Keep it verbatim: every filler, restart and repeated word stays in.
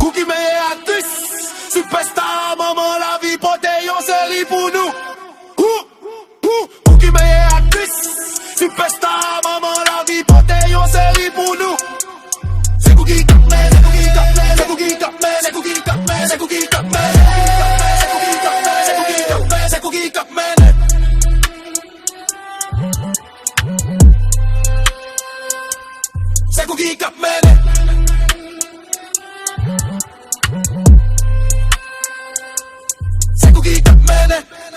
Kou ki meye aktris, sipèsta, manman lavi pote yon seri pou nou. Kou, kou, kou ki meye aktris, sipèsta, manman lavi pote yon seri pou nou. Se kou ki kap men, se kou ki kap men, se kou ki kap men, se kou ki kap men, se kou ki kap men, se kou ki kap men, se kou ki kap men, se kou ki kap men. Se kou ki kap mennen. Se kou ki kap mennen.